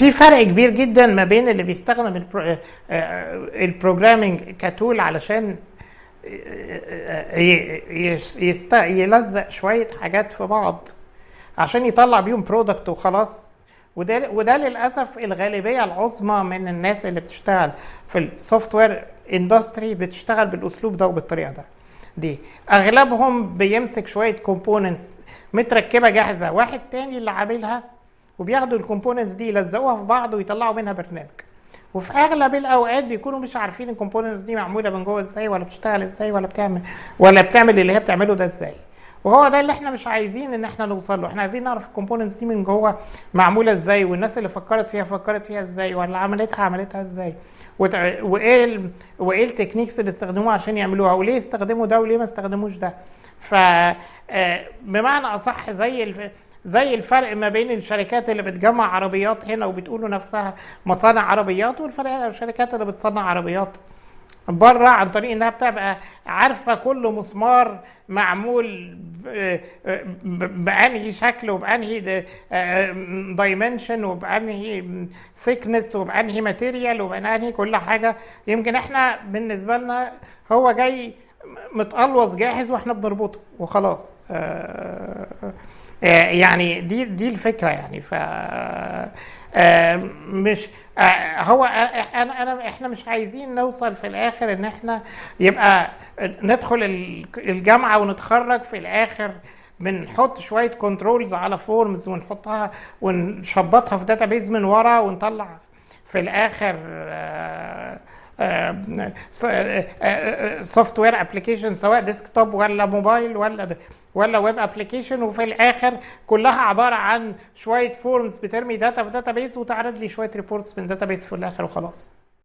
في فرق كبير جدا ما بين اللي بيستخدم ال programming ك tool علشان يلزق شوية حاجات في بعض عشان يطلع بيهم product وخلاص. وده للاسف الغالبية العظمى من الناس اللي بتشتغل في ال software industry بتشتغل بالاسلوب ده وبالطريقه دي. اغلبهم بيمسك شوية components متركبه جاهزه، واحد تاني اللي عاملها، وبياخدوا ال components دي يلزقوها في بعض ويطلعوا منها برنامج. وفي اغلب الاوقات بيكونوا مش عارفين ال components دي معمولة من جوه ازاي، ولا بتشتغل ازاي، ولا بتعمل اللي هي بتعمله ده ازاي. وهو ده اللي احنا مش عايزين ان احنا نوصل له. احنا عايزين نعرف ال components دي من جوه معمولة ازاي، والناس اللي فكرت فيها فكرت فيها ازاي، ولا عملتها عملتها ازاي، وايه ال techniques اللي استخدموها عشان يعملوها، وليه استخدموا ده وليه ما استخدموش ده. ف بمعنى اصح زي الفرق ما بين الشركات اللي بتجمع عربيات هنا وبتقولوا نفسها مصانع عربيات، والفرق الشركات اللي بتصنع عربيات بره، عن طريق انها بتبقى عارفه كل مسمار معمول بانهي شكل وبانهي dimension وبانهي thickness وبانهي material وبانهي كل حاجه. يمكن احنا بالنسبة لنا هو جاي متقلوص جاهز واحنا بنربطه وخلاص. يعني دي الفكرة يعني. ف مش هو انا انا احنا مش عايزين نوصل في الاخر ان احنا يبقى ندخل الجامعة ونتخرج، في الاخر بنحط شوية controls على forms ونحطها ونشبطها في database من ورا، ونطلع في الاخر software application، سواء desktop ولا موبايل ولا web application، وفي الاخر كلها عبارة عن شوية forms بترمي data في database وتعرض لي شوية reports من database في الاخر وخلاص.